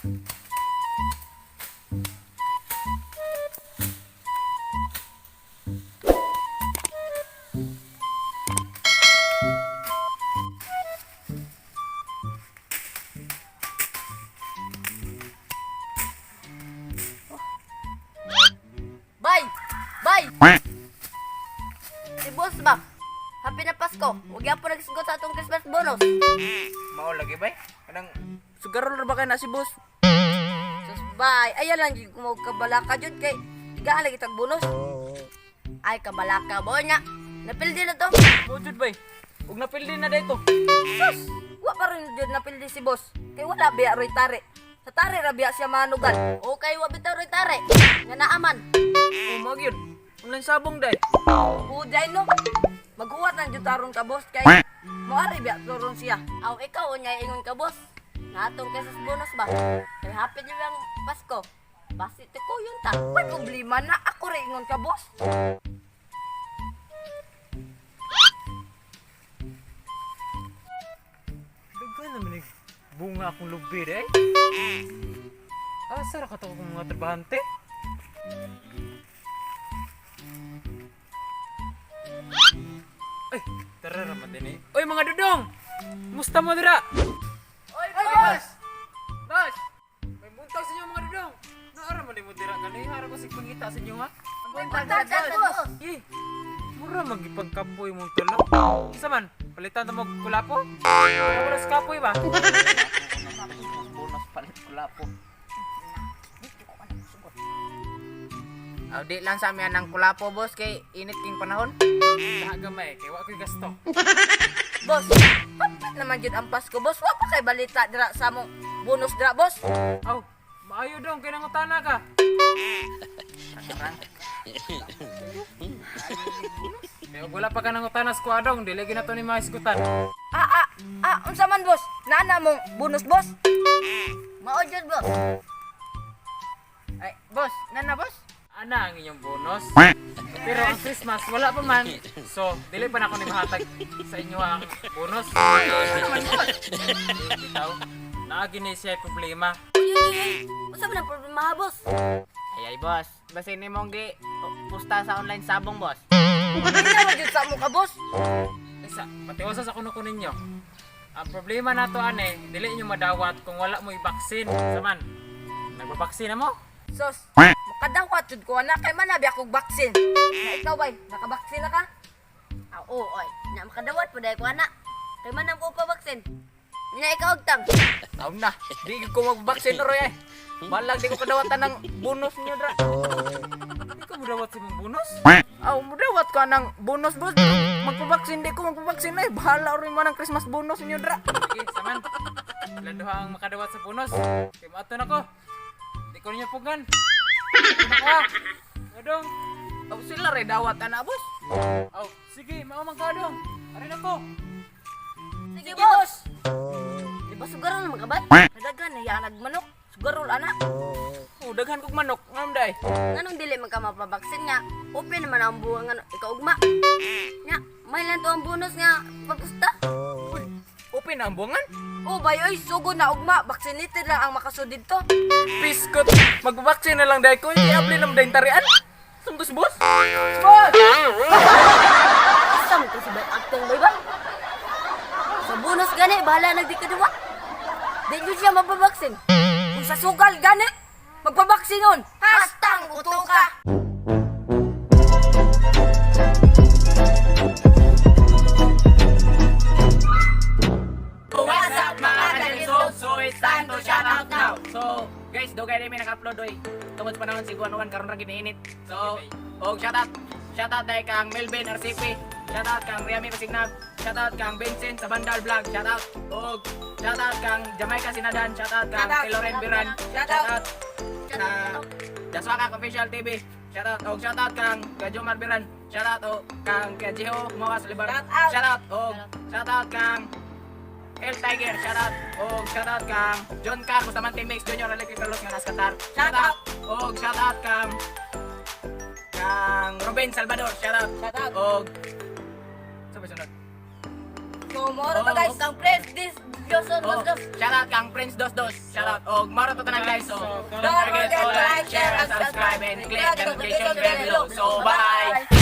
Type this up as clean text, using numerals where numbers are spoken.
Bye! Bye! Si boss ba? Happy na Pasko. Huwag yan po nagsugot sa atong Christmas bonus. Mao lagi bay. Kanang sugarol ra ba kay na si boss? Sus, bye. Ayan lang, jud mo kabalaka jud kay tigaan lagi tag bonus. Ay, kabalaka boy nya. Napildi na to. Mo jud bay. Ug napildi na dito. Sus, wa pa rin jud napildi si boss. Kay wala biya roy tare. Sa tare ra biya siya manugal. Okay, wa bitaw roy tare. Nga naaman. O mao gyud. Online sabong day. Uday no. Maghuwat lang jud taron ka boss kay moari biya turon siya. Aw ikaw unya ingon ka boss. Natong Christmas bonus ba? Kay happy niyo ang Pasko. Basit ko yun ta. May problema na ako rin ingon ka boss. Daghan naman ni bunga akong lubi day. Asa ra ka to kung mga trabahante? Ay, tara ra man dinhi. Oy mga dudong. Musta mo dira? Oy, boss! Boss! May buntag sa inyo mga dudong. Naara man mo dira kanay hara ko sig pangita sa inyo ha. Buntag, boss! Eh, mura magipagkapoy mong tulo. Isa man, palitan ta mo kulapo? Wala sa kapoy ba? Bonus palit kulapo. Aw di lang sa amin ang kulapo boss kay init king panahon. Laha gamay, kay wa ko'y gasto. Boss, hapit naman jud ang Pasko, boss. Wa pa kay balita dira sa among bonus dira, boss. Aw, maayo dong kay nangutana ka. Kay og wala pa ka nangutana sa kuadong, dili gyud nato ni maisgutan. Ah, ah, ah, unsa man, boss? Naa na mong bonus, boss? Mao jud, boss. Ay boss, nana boss? Ana ang inyong bonus. Pero ang Christmas wala pa man. So, dili pa na ako ni mahatag sa inyo ang bonus. Ano man boss? Bitaw, naa gyud ni siya problema. Uy, uy, uy. Unsa man ang problema, ha, boss? Ay ay boss, basin nimong gi pusta sa online sabong boss. Hindi naman jud sa amo ka, boss. Isa, patiwasa sa kuno ko ninyo. Ang problema nato ane, dili inyo madawat kung wala mo i-vaccine. Saman, nagbabaksin na mo? Sos, makadawat jud ko ana kay manabi akong vaccine. Na ikaw bay, nakabaksin na ka? Oo, oy. Na makadawat po dahil ko ana. Kay man ko pa vaccine. Na ikaw og tang. Aw na, di gyud ko magbaksin roy ay. Balag di ko kadawatan ng bonus niyo dra. Di ka mo dawat sa imong bonus? Aw mudawat ko ng bonus boss. Magpabaksin di ko magpabaksin ay bahala roy man ang Christmas bonus niyo dra. Sige, saman. Ilan duha ang makadawat sa bonus. Kay maato na ko. Di ko ninyo pugan. Ano ko? Adong. Aw sila ray dawat ana boss. Aw, sige, mao man ka dong. Arin ako. Sige, boss. Di ba sugarol man ka bay? Nadagan na nagmanok. Sugarol ana. Oh, daghan kog manok ngam day. Nganong dili man ka mapabaksin nga? Open naman ang buwang nga ikaw ugma. Nya, may lang to ang bonus nga papusta. Open na ang buwangan. Oh, bay oy, sugo na ugma, vaccinated lang ang makasud didto. Piskot, magbabaksin na lang dahil ko, hindi abli lang dahil tarian. Sungtos, boss? Boss! Asa mo to si bay acting bay ba? Sa bonus gani, bahala nagdi ka duwa. Di jud siya mapabaksin. Kung sa sugal gani, magpabaksin nun. Hastang uto ka. What's up mga kalinso? So it's time to shout out now. So guys, dugay na may naka-upload oy. Tungod sa panahon si Guan karon ra giniinit. So, og shout out. Shout out dahil kang Melvin RCP. Shout out kang Riami Pasignab. Shout out kang Vincent sa Bandal Vlog. Shout out og shout out kang Jamaica Sinadan. Shout out kang Shout out. Tiloren Biran. Shout out. Sa Jaswaka Official TV. Shout out og shout out kang Gajomar Biran. Shout out og kang Kajiho Moas Libar. Shout out. Shout out og shout out kang El Tiger, shout out. Og shout out kang John Car Bustamante Mix Junior Electric Carlos nga nas Qatar. Shout out. Og shout out kang kang Ruben Salvador, shout out. Shout out. Og sa ba sunod? So, mao ra to, Oh, guys. Kang Prince this Johnson Oh, Dos Dos. shout out kang Prince Dos Dos. Shout out. Og mao ra to tanan, guys. So, So, don't forget to like, share, and subscribe and click the notification bell below. So, bye.